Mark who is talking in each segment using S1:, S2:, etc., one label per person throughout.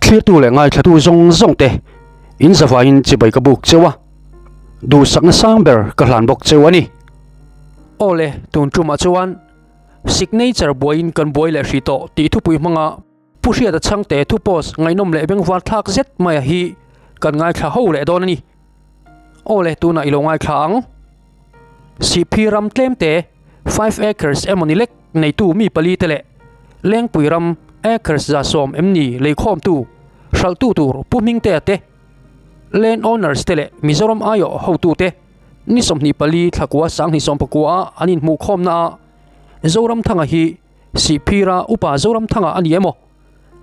S1: Thirtu leh ngaithlatu zawng zawng te in zavaiin chibai ka buk cheu a, duhsakna sang ber ka hlan bawk cheu a ni. Aw le, tun tumah chuan signature buaiin kan buai leh hrih tawh tih thupui hmanga Pu Hriata Chhangte thu post ngaihnawm leh bengvar thlak zet maia hi kan ngaithla ho leh dawn a ni. Aw le, tunah i lo ngaithla ang. Sihphi ram tlemte, five acres emaw ni lek neitu mi pali te leh Lengpui ram acres 110 em ni leikhawmtu, hralhtu tur Pu Hmingtea te, Land owners te leh Mizoram aiawh hotute ni 24 thlakua 2019 a an inhmuhkhawmna ah Zoramthanga hi Sihphira upa Zoramthanga a ni emaw?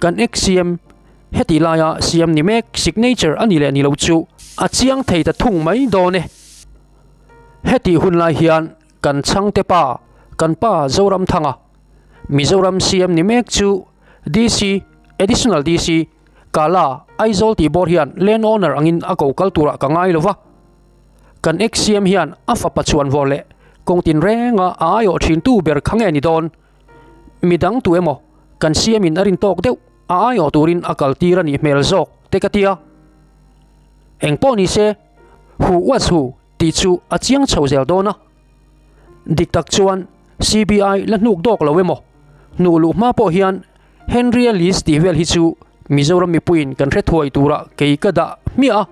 S1: Kan ex-CM heti laia CM ni mek signature a ni leh ni lo chu a chiang thei ta thung mai dawn e. Hetih hun lai hian kan chhangte pa, kan pa Zoramthanga, Mizoram CM ni mek chu DC, Additional DC, Kala, Aizawl tih bawr hian land owner angin a ko kal turah ka ngai lo va. Kan ex-CM hian a fapa chhuanvawr leh kawng tinrenga a aiawh thintu ber kha nge ni dawn? Midang tu emaw kan CM in a rin tawk deuh a aiawh turin a kal tir a nih hmel zawk te ka tia. Engpawh ni se, hu was hu tih chu a chiang chho zel dawn a. Dik tak chuan CBI la hnuk dawk lo emaw, hnuh luh hma pawh hian Henry-a list tih vel hi chu Mizoram mipuiin kan hre thuai turah kei ka dah hmiah a.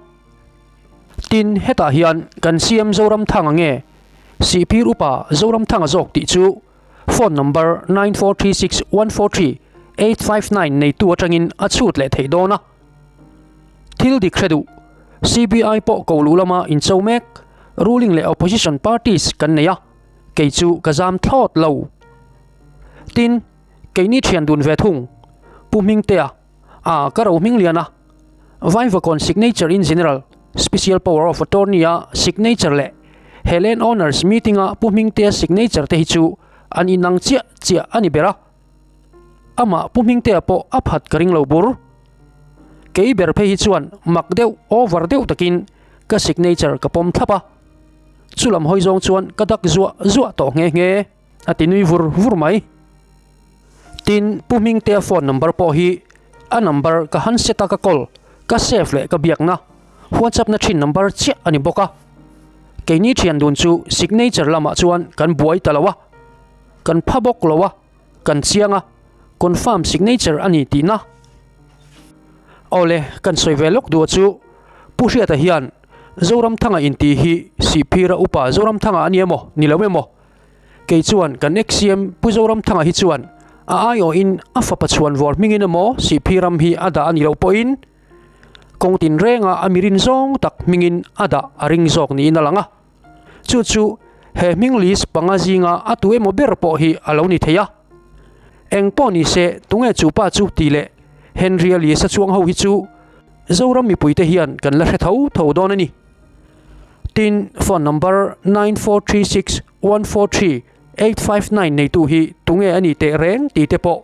S1: Tin, hetah hian kan CM Zoramthanga nge Sihphir Upa Zoramthanga zawk tih chu phone number 9436143859 neitu atangin a chhut leh theih dawn a. Thil dik hre duh, CBI pawh ko luh lama incho mek, ruling leh opposition parties kan nei a, kei chu ka zam thlawt lo. Tin, keini thian dun ve thung, Pu Hmingtea, a ka ro hming lian a, Vaivakawn signature in general, special power of attorney a signature leh he land owners meeting a Pu Hmingtea signature te hi chu an inang chiah chiah a ni ber a. Amah Pu Hmingtea pawh a phat ka ring lo bur. Kei ber phei hi chuan mak deuh, over deuh takin ka signature ka pawm thlap a. Chulam hawi zawng chuan ka dak zuah zuah tawh nghe nghe, a ti nui vur vur mai. Tin, Pu Hmingtea phone number pawh hi a number ka han set a ka call, ka save leh ka biakna WhatsApp na thin number chiah a ni bawk a. Keini thian dun chu signature lamah chuan kan buai ta lo a, kan pha bawk lo a, kan chiang a, confirm signature a ni tihna. Awle, kan sawi ve lawk duh chu Pu Hriata hian Zoramthanga intih hi Sihphira upa Zoramthanga a ni emaw ni lo emaw? Kei chuan kan ex-CM Pu Zoramthanga hi chuan a aiawhin a fapa chhuanvawr hmingin emaw Sihphir ram hi a dah a nih loh pawhin kawng tinrenga a mirin zawng tak hmingin a dah a ring zawk niin a lang a. Chu chu he hming list panga zinga a tu emaw ber pawh hi a lo ni thei a. Eng pawh ni se tunge chu pa chu tih leh Henry-a list a chuang ho hi chu Zoram mipuite hian kan la hre tho tho dawn a ni. Tin, phone number 9436143859 neitu hi tunge a ni teh reng tih te pawh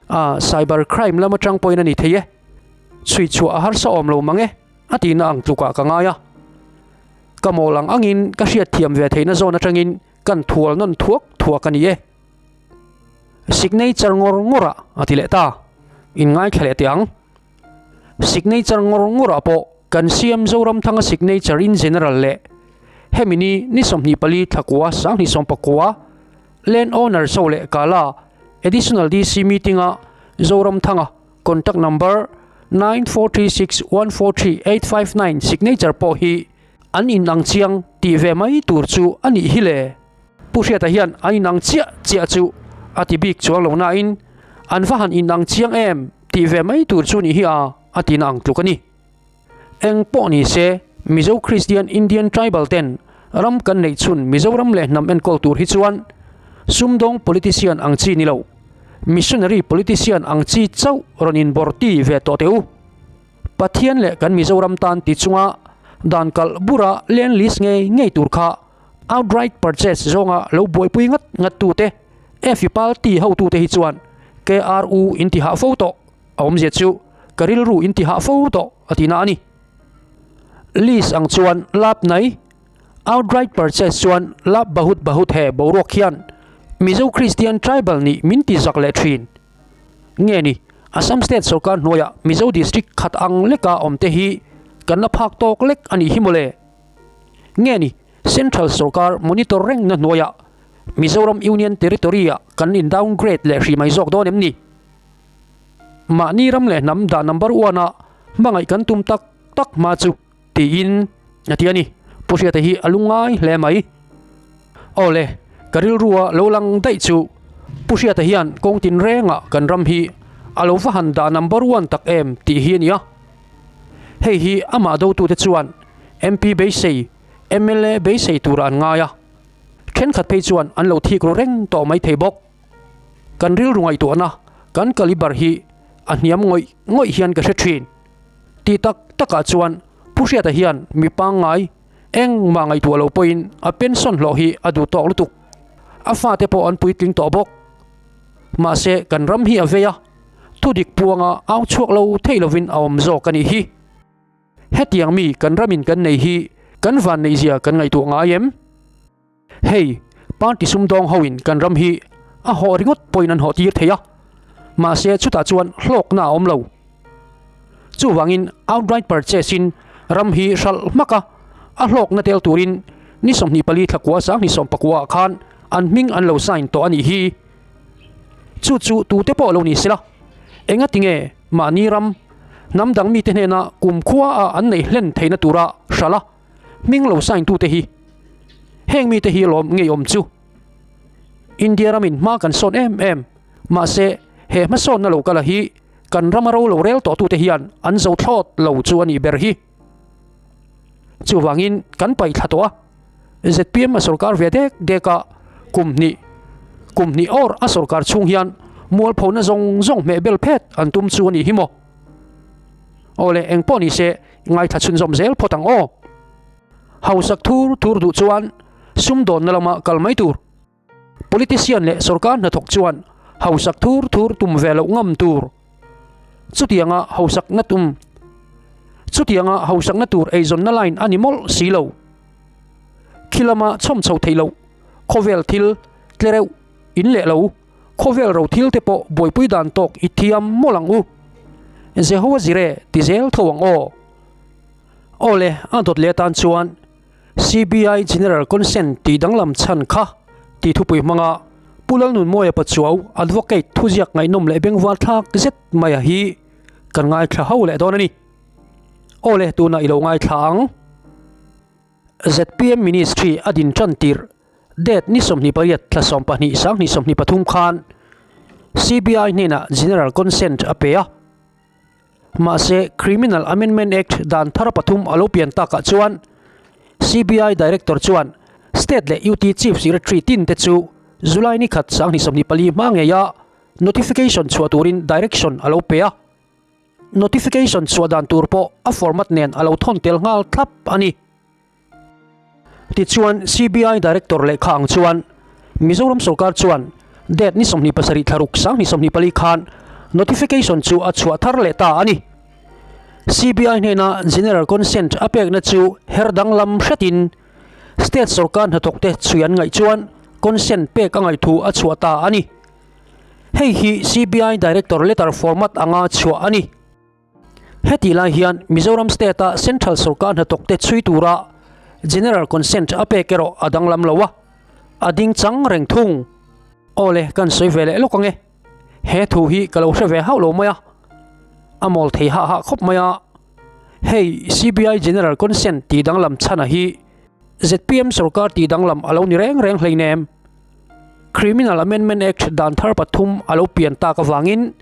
S1: a cyber crime lam atang pawhin a ni thei e. Chhui chhuah a harsa awm lo mang e a tihna ang tlukah ka ngai a. Ka mawl ang angin ka hriatthiam ve theihna zawn atangin kan thual nawn thuak thuak a ni e. Signature ngawr ngawrah a ti leh ta. Inngaithla leh teh ang. Signature ngawr ngawrah pawh kan CM Zoramthanga signature in general leh hemi ni ni 24 thlakua 2019 Land Owner Show leh Kala Additional DC meeting a Zoramthanga contact number 9436143859 signature pawh hi an inang chiang tih ve mai tur chu a nih hi le. Pu Hriata hian an inang chiah chiah chu a ti bik chuang lo nain an va han inang chiang em tih ve mai tur chu nih hi a a ti na ang tluk a ni. Eng pawh ni se Mizo Kristian Indian Tribal ten ram kan neih chhun Mizoram leh hnam enkawl tur hi chuan sumdawng politician ang chi ni lo, missionary politician ang chi chauh rawn inbawrti ve tawh teh u. Pathian leh kan Mizoram tan ti chunga dan kalh bura land list ngei ngei tur kha Outright purchase zawnga lo buaipui ngat ngat tute FIPAL ti hotute hi chuan KRU in ti hah fo tawh a awmzia chu ka rilru in ti hah fo tawh a tihna a ni. Lease ang chuan lap nai, outright purchase chuan lap bahut bahut he boruak hian Mizo Kristian tribal nih min ti zak leh thin. Nge ni? Assam State sorkar hnuaiah Mizo District khat ang leka awm te hi kan la phak tawk lek a nih hi mawle. Nge ni, Central sorkar monitor rengna hnuaiah Mizoram Union Territory-ah kan in downgrade leh hrih mai zawk dawn em ni? Mahni ram leh hnam dah number one a hmangaih kan tum tak tak hma chu tiin a ti a ni. Pu Hriata hi a lungngai hle mai. Aw le, ka rilrua lo lang daih chu Pu Hriata hian kawng tinrengah kan ram hi a lo va han dah number one tak em tih hi a ni a. Hei hi amah dotute chuan MP beisei, mla beisei turah an ngai a. Thenkhat phei chuan an lo thik ru reng tawh mai thei bawk. Kan rilru ngaihtuahna kan caliber hi a hniam ngawih ngawih hian ka hre thin. Tih tak takah chuan Pu Hriata hian mi pangngai engmah ngaihtuah lo pawhin a pension hlawh hi a duh tawk lutuk. A fate pawh an puitling tawh bawk. Mahse kan ram hi a vei a, thudik puanga au chhuak lo thei lovin a awm zawk a nih hi. Hetiang mi kan ramin kan nei hi kan vanneihzia kan ngaihtuah ngai em? Hei, party sumdawng hoin kan ram hi a hawh ringawt pawhin an hawh tir thei a, mahse chutah chuan hlawkna a awm lo. Chuvangin outright purchase in ram hi hralh hmak a, a hlawkna tel turin ni 24 thlakua 2019 ah khan an hming an lo sign tawh a nih hi. Chu chu tute pawh lo ni sela, engatinge mahni ram hnam dang mite hnena kumkhua a an neih hlen theihna tura hralh a, hming lo sign tute hi heng mite hi lawm ngeiawm chu. India ramin hma kan sawn em em, mahse he hmasawnna lo kala hi kan rama ro lo rel tawh tute hian an zo thlawt lo chu a nih ber hi. Chuvangin kan paih thla tawh a, zpm a sorkar ve dek dek a, kum hnih kum hnih awr a sorkar chhung hian mualphona zawng zawng hmeh bel phet an tum chu a nih hi maw? Aw le engpawh ni se ngaithla chhunzawm zel phawt ang aw. Hausak thur thur duh chuan sumdawnna lama kal mai tur. Politician leh sorkar hnathawk chuan hausak thur thur tum ve loh ngam tur. Chutianga hausakna tum Chutianga hausakna tur eizawnna line a ni mawlh si lo. Khi lama chhawm chho theih loh khawvel thil tlereuh in leh lo khawvel ro thil te pawh buaipui dan tawk i thiam mawlh ang u. Jehovah Jireh ti zel tho ang aw. Aw le, a dawt leh atan chuan CBI General Consent tih danglam chhan kha tih thupui hmanga Pu Lalnunmawia Pachuau Advocate thuziak ngaihnawm leh bengvar thlak zet maia hi kan ngaithla ho leh dawn a ni. Aw le, tunah i lo ngaithla ang. Zpm Ministry a din tan tirh date ni 28 thla 12 sang 23 khan CBI hnenah General Consent a pe a. Mahse, Criminal Amendment Act dan thar pathum a lo pian takah chuan CBI Director chuan State leh UT Chief Secretary tin te chu July ni khat 2024 hma ngeia notification chhuah turin direction a lo pe a. Notification chhuah dan tur pawh a format nen a lo thawn tel nghal thlap a ni. Tichuan, CBI Director lehkha ang chuan Mizoram sorkar chuan date ni 27 thla ruk 2024 khan notification chu a chhuah thar leh ta a ni. CBI hnena General Consent a pekna chu her danglam hretin State sorkar hnathawkte chhui an ngaih chuan consent pek a ngaih thu a chhuah ta a ni. Hei hi CBI Director letter format anga chhuah a ni. Hetih lai hian Mizoram State-a Central sorkar hnathawkte chhui tura General Consent a pek erawh a danglam lo a, a ding chang reng thung. Aw le, kan sawi ve leh lawk ang e. He thu hi ka lo hre ve hauh lo mai a, a mawl thei hah hah khawp mai a. Hei CBI General Consent tih danglam chhana hi zpm sorkar tih danglam a lo ni reng reng hleinem. Criminal Amendment Act dan thar pathum a lo pian tak avangin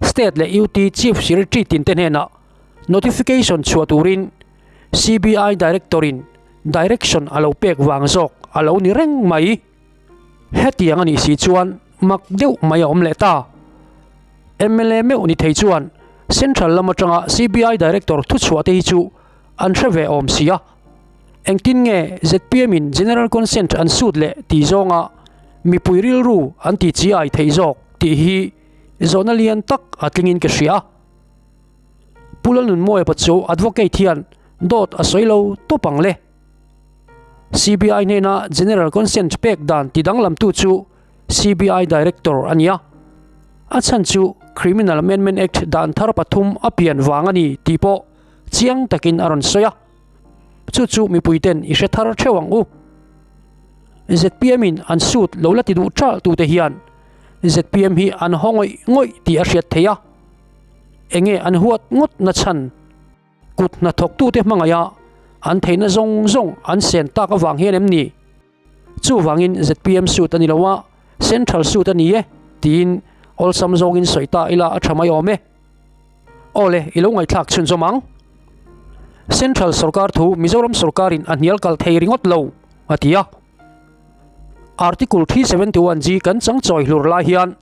S1: State leh UT Chief Secretary tinte hnenah notification chhuah turin CBI Director-in direction a lo pek vang zawk a lo ni reng mai. Hetiang a nih si chuan mak deuh mai a awm leh ta. Mla meuh ni thei chuan Central lam atanga CBI Director thuchhuah te hi chu an hre ve awm si a. Engtin nge zpm in General Consent an sut leh tih zawnga mipui rilru an ti chi ai theih zawk tih hi Zawhna lian tak a tlingin ka hria. Pu Lalnunmawia Pachu Advocate hian dawt a sawi lo tawp ang le. CBI hnena General Consent pek dan ti danglamtu chu CBI Director a ni a. A chhan chu Criminal Amendment Act dan thar pathum a pian vang a ni tih pawh chiang takin a rawn sawi a. Chu chu mipuiten i hre thar theuh ang u. Zpm in an suit lo la ti duh ṭalh tute hian zpm hi an haw ngawih ngawih tih a hriat theih a. Enge an huat ngawt na chhan? Kut hnathawktute hmangaih a an theihna zawng zawng an sen tak avang hian em ni? Chuvangin zpm suit a ni lo a, Central suit a ni e tiin awlsam zawngin sawi ta ila a tha mai awm e. Aw le, i lo ngaihthlak chhunzawm ang. Central sorkar thu Mizoram sorkarin a hnial kal thei ringawt lo, a ti a. Article 371 G kan chang chawi hlur lai hian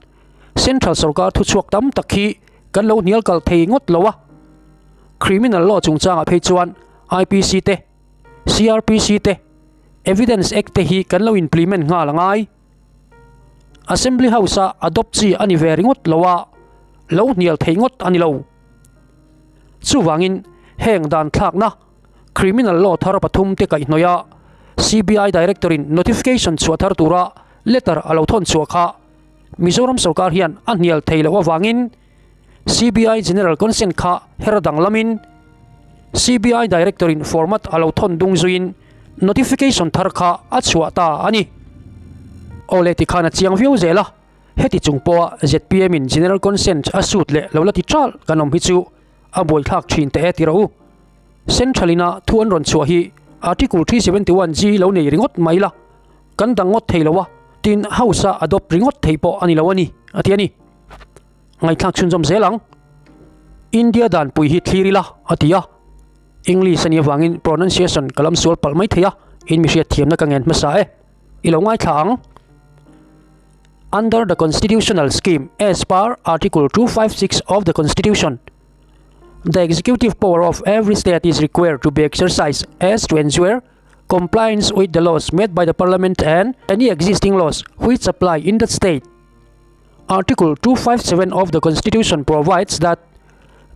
S1: Central sorkar thuchhuak tam tak hi kan lo hnial kal thei ngawt lo a. Criminal law chungchangah phei chuan IPC te, CRPC te, Evidence Act te hi kan lo implement nghal a ngai. Assembly House a adopt chi a ni ve ringawt lo a, lo hnial thei ngawt a ni lo. Chuvangin heng dan thlakna Criminal Law thar pathum te kaihhnawih a CBI Director in notification chhuah thar tura letter a lo thawn chhuah kha Mizoram sorkar hian a hnial thei loh avangin CBI General Consent kha her danglamin CBI Director in format a lo thawn dung zuiin notification thar kha a chhuah ta a ni. Awle tikhan a chiang viau zel a, heti chung pawha zpm in General Consent a suit leh lo la ti ṭalh kan awm hi chu a buaithlak ṭhin teh e ti rawh u. Central ina thu an rawn chhuah hi Article 371 G lo nei ringawt mai la, kan dang ngawt thei lo a, tin House a adopt ringawt theih pawh a ni lo a ni, a ti a ni. Ngaihthlak chhunzawm zel ang. India danpui hi thlir ila, a ti a. English a nih avangin pronunciation ka lam sual palh mai thei a, in mi hriat thiamna ka ngen hmasa e. I lo ngaithla ang. Under the constitutional scheme as per Article 256 of the Constitution, the executive power of every state is required to be exercised as to ensure compliance with the laws made by the parliament and any existing laws which apply in that state. Article 257 of the Constitution provides that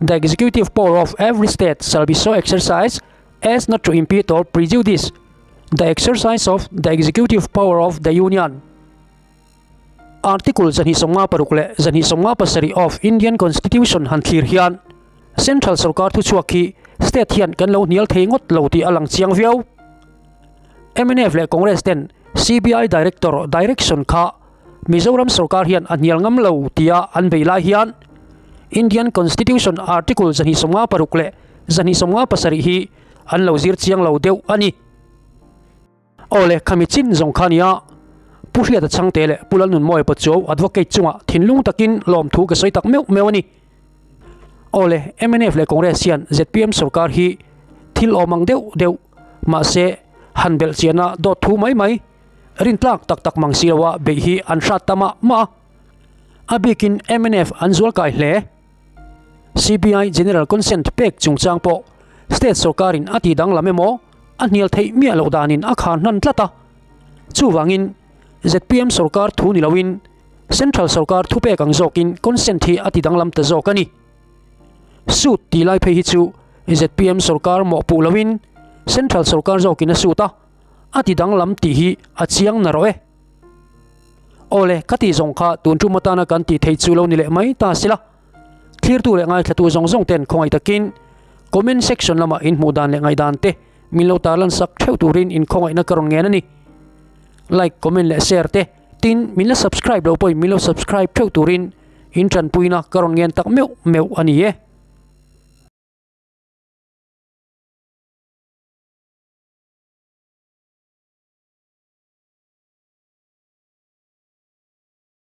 S1: the executive power of every state shall be so exercised as not to impede or prejudice the exercise of the executive power of the Union. Article 256 leh 257 of Indian Constitution han thlir hian Central sorkar thuchhuak hi state hian kan lo hnial thei ngawt lo tih a lang chiang viau. Mnf leh Congress ten CBI Director direction kha Mizoram sorkar hian a hnial ngam lo tia an bei lai hian Indian Constitution Article 256 leh 257 hi an lo zir chiang lo deuh a ni. Aw le, khami chin zawng kha nia Pu Hriata Chhangte leh Pu Lalnunmawia Pachuau Advocate chungah thinlung takin lawmthu ka sawi tak meuh meuh a ni. Aw le, mnf leh Congress hian zpm sorkar hi thil awm ang deuh deuh mahse han belh chiana dawt thu mai mai rintlak tak tak mang si loa beih hi an hrat ta mah mah a. A bikin mnf an zual kai hle. CBI General Consent pek chungchang pawh State sorkarin a ti danglam emaw a hnial theih miah loh danin a khar hnan tlat a. Chuvangin zpm sorkar thu ni loin Central sorkar thupek ang zawkin consent hi a ti danglam ta zawk a ni. Suit tih lai phei hi chu zpm sorkar mawhpuh loin Central sorkar zawkin a suit a, a ti danglam tih hi a chiang na rawh e. Aw le, ka tih zawng kha tun tum atana kan tih theih chu lo ni leh mai ta sila. Thlirtu leh ngaithlatu zawng zawng ten khawngaih takin comment section lamah in hmuh dan leh ngaihdan te min lo tarlan sak theuh turin in khawngaihna ka rawn ngen a ni. Like, comment leh share te tin min la subscribe lo pawhin min lo subscribe theuh turin in tanpuina ka rawn ngen tak meuh meuh a ni e.